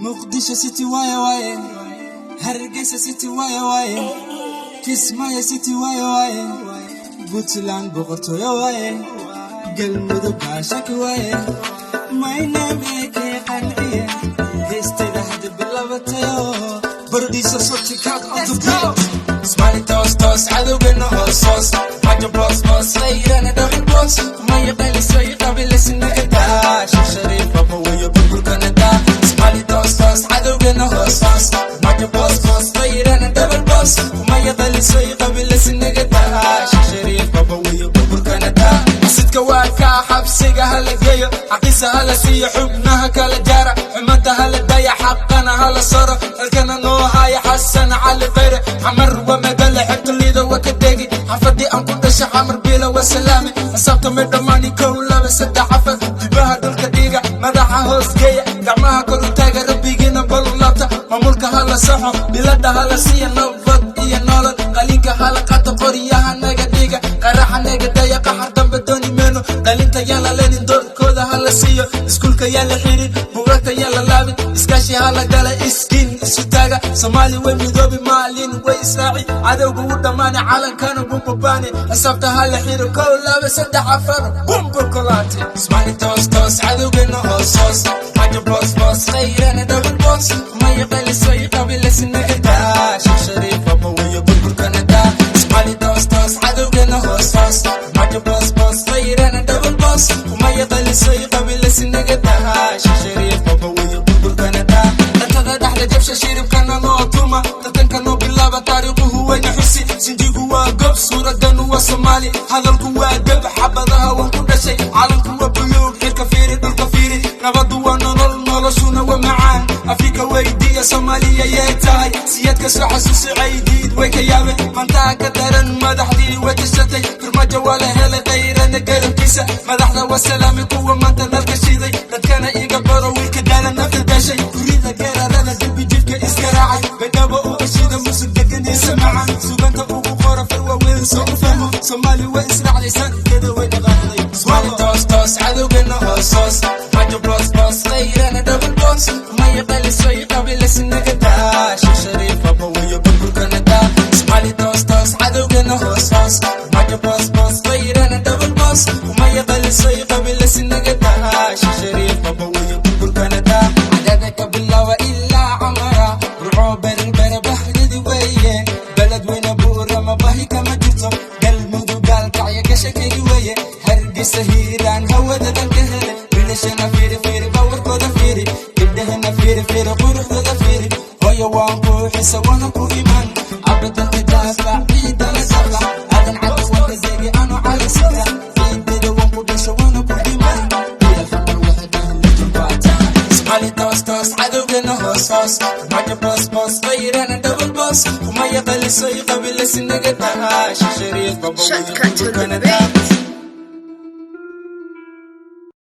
Muqdisho City waaye waaye, Hargeysa City waaye waaye, Kismaayo City waaye waaye, Puntland boqortooyo waaye, Galmudug baashaki waaye. My name AK Qanciye, heestayda hadda bilabatayo. Producer Sotikat on the beat. Smiley toos toos, cadowgana hoos hoos. Majo boss boss, qayrana double boss. Maya qalisay qabilisnaga daa. Sheekh Shariif baba wayo, burburkana daa. Smiley toos toos, cadowgana hoos hoos. Majo boss boss, qayrana double boss. Maya qalisay qabilisnaga daa. Sheekh Shariif baba wayo, burburkana daa. Sidka waa kaa, xabsiga hala geeyo, xaqiisa hala siiyo, xubnaha kala jaara, xumanta hala daya, xaqana hala soro, halkana noo haya Xasan Cali Khayre. Xamar waa magaala xebtaliida, waa ka degi xafadii aan ku dhashay. Xamar bila waa salaame, xisaabta may dhammaani. Kow, laba, saddex, afar, dibaha dhulka dhiiga, madaxa hoos geeya, gacmaha kor u taaga, rabbigiina balu laabta. Maamulka hala saxo, bilada hala siiya, nabad iyo nolol. Qalinka hala qato, qoryaha naga dhiga, qaraxa naga daya, qaxar dambe dooni meeno. Qalinta yaan la leenin, doorkooda hala siiyo, iskuulka yaan la xirin, buugagta yaan la laabin, iskaashi hala gala, iskiin isu taaga. Soomaali way midoobi, maalin way israaci, cadowga wuu dhammaane, calankana wuu babaane. Xisaabta hala xiro: kow, laba, saddex, afar, bumba kolaate. Smaali toos toos, cadowgana hoos hoos. Majo boss boss, qayrana double boss. Maya qalisay qabilisnaga daa. Sheekh Shariif baba wayo, burburkana daa. Smaali toos toos, cadowgana hoos hoos. Majo boss boss, qayrana double boss. Maya qalisay qabilisnaga daa. Sheekh Shariif baba wayo, burburkana daa. Dhatada dhexda jabsha, shiribkana noo tuma, tartanka noo bilaaba, taariikhuhu wayna xusi. Sinjigu waa gob, suuradanu waa Soomaali, hadalku waa dab, xabadaha waan ku dhashay. Calanku waa buluug, xilka fiiri, dhulka fiiri, nabadu waa nolol, noloshuna waa macaan. Afrika weydiiya, Soomaaliya yee tahay? Siyaadka soo xasuusi, Caydiid way ka yaabeen, mantaa ka daran. Madaxdii way tashatay, Farmaajo waa la helay, Qayrana garabkiisa. Madaxda waa salaamay, kuwa maanta nalka shiday. Dadkana iga baro, wiilka daalan, nafta dashay, gurida geerarada, dembi jidhka iska raacay, Baydhabo u ashida, musug deganiisa macan, suganta ugu qora far waaweyn soo u fahmo. Soomaali way israacday, sankeeda way dhaqaaqday. Soomaali toos toos, cadowgana hoos hoos. Majo boss boss, qayrana double boss. Maya qalisay qabilisnaga daa. Sheekh Shariif baba wayo, burburkana daa. Soomaali toos toos, cadowgana hoos hoos. Majo boss boss, qayrana double boss. Maya qalisay qabilisnaga daa. Sheekh Shariif baba wayo, burburkana daa. Cadada ka bilaaba ilaa Camara, Burco, Berbera, bahdidi weeye, Beledweyne, Buurama, bahi kama jirto, Galmudug, Gaalkacyo, gashakaygi weeye, Hargeysa, Hiiraan, hawada dalka hele. Bilashana fiiri fiiri, bawarkooda fiiri, gabdhahana fiiri fiiri, quruxdooda fiiri. Hooyo waan ku xisa, waana ku iman, abadanka daafac, ciidana dafac, Aadan Cadda waan ka degi, ano calisita, ciidada waan ku dhasho, waana ku dhiman. Ila Xamar waxay dhahan legend baa tahay. Soomaali toos toos, cadowgana hoos hoos. Majo boss boss, qayrana double boss. Kumaya qalisay qabilisnaga daa. Sheekh Shariif baba wayo, Shortcut to the burburkana daa. beat.